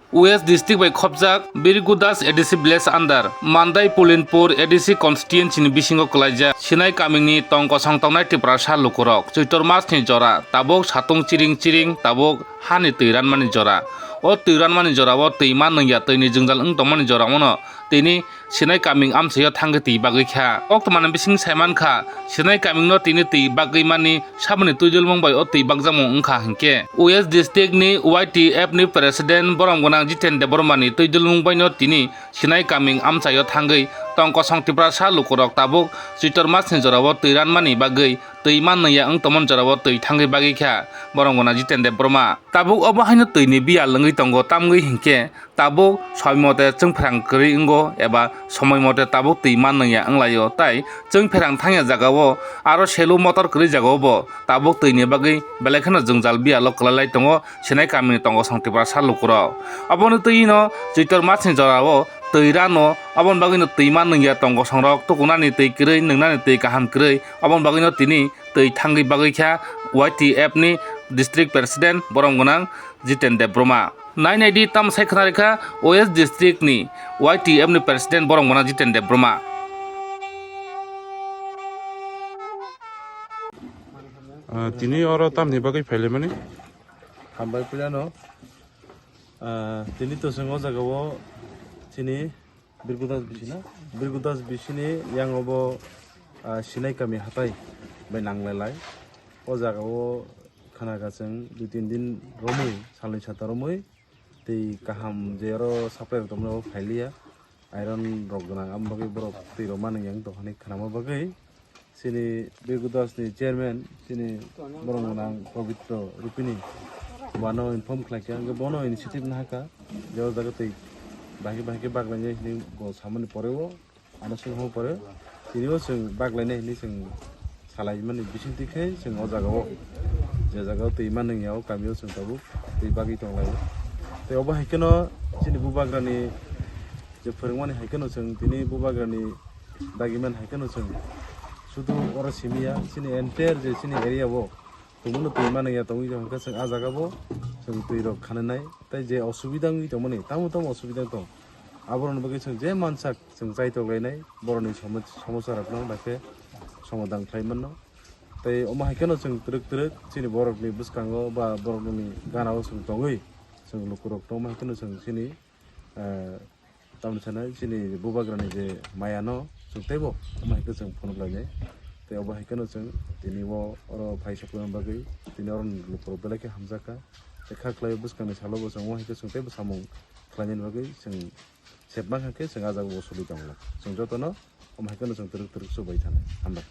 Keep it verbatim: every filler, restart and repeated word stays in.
West District bai khopjak Birgudas A D C Village under Mandai Pulinpur A D C constituency ni bisingo kwlaijak Sinai kamingni tong kosong tongnai Tiprasa lukurok Choitor mas ni jora tabuk satung chiring chiring tabuk hani twi ranmani jora. O twi ranmani jorao twi ma nungya, twini jwngjal wng tongmani jora wngno tini Sinai kaming amchaio thangwi twi bagwi kha. Koktwmani bising saimankha, Sinai kamingno tini twi bagwi mani saboni twidulmung bai o twi bakjakmung wngkha hinkhe. West District ni Y T F ni President borom gwnang Jiten Debbarma ni twidulmung baino tini Sinai kaming amchaio thangwi tong kosong Tiprasa lukurok tabuk Choitor mas ni jorao twi ranmani bagwi twi ma nungya wng tongmani jorao twi thangwi bagwi kha borom gwnang Jiten Debbarma. Tabuk obo haino twini biyal wngwi tongo, tamgwi hinkhe tabuk soi mote chwngphrang kwrwi wngo eba somoi mote tabuk twi ma nungya wnglaio, tai chwngphrang thangya jagao aro selu motor kwrwi jagao bo tabuk twini bagwi belai kheno jwngjal biyalo kwlailai tongo Sinai kamini tong kosong Tiprasa lukurok. Oboni twino Choitor masni jorao twi rano, oboni bagwino twi ma nungya tong kosongrok tukunani twi kwrwi, nungnani twi kaham kwrwi, oboni bagwino tini twi thangwi bagwi kha Y T F ni District President borom gwnang Jiten Debbarma. Nai nai di, tamo sai khna rikha West District ni Y T F ni President borom gwnang Jiten Debbarma. Ah, tini oro tamni bagwi phailaimani? Hambai puilano. Ah, tini to chwng o jaga o chini Birgudas bisi na? Birgudas bisini yang obo, ah, Sinai kami hatai bai nanglailai. O jaga o khana ka chwng dui tin din romwi, salni sata romwi, tei kaham je oro supply rok tongmani abo phailiya. Iron rok gwnang, amo bagwi borok twi rok mani yang tong hwnwi khnama bagwi. Chini Birgudas ni chairman, chini borom gwnang Pabitro Rupini, bono inform khlai kha, hwnkhe bono initiative nahakha, je o jaga twi bahai bahai khe baglainai hwnwi bo samani pore o, ano swngmo pore, tini bo chwng baglainai hwnwi chwng salaimani bisingtwi khe chwng o jaga o, je jaga o twi manwng ya o kami o chwng tabuk twi bagwi tonglaio. Tei obo hai kheno chini bubagrani je phwrwngmani hai kheno chwng tini bubagrani dagimani hai kheno chwng sudu oro simi ya, chini entire je chini area o tongmano twi manwi ya tongwi tongkha chwng ah jaga bo chwng twi rok khananai tei je osubida wngwi tongmani tamo tamo osubida tong aboroni bagwi chwng je mansak chwng chaitok lainai boroni somo-, somosa rokno bai khe somadhan khlai mano tei omo hai kheno chwng twrwk twrwk chini borokni bwskango ba borokni gana o chwng tongwi chwng lukurok tongma hai kheno chwng chini, eh, tamni sana chini bubagrani je maya no chwng teibo omo hai khe chwng phunuk lainai. Tei obo hai kheno chwng tini o oro phai sokma bagwi tini oro lukurok belai khe hamjakha. Tei kha khlai bwskangni salo bo chwng omo hai khe chwng teibo samung khlainani bagwi chwng sepma kha khe chwng ah jaga o soli tongla. Chwng jotono omo hai kheno chwng twrwk twrwk chubai thani. Hambai.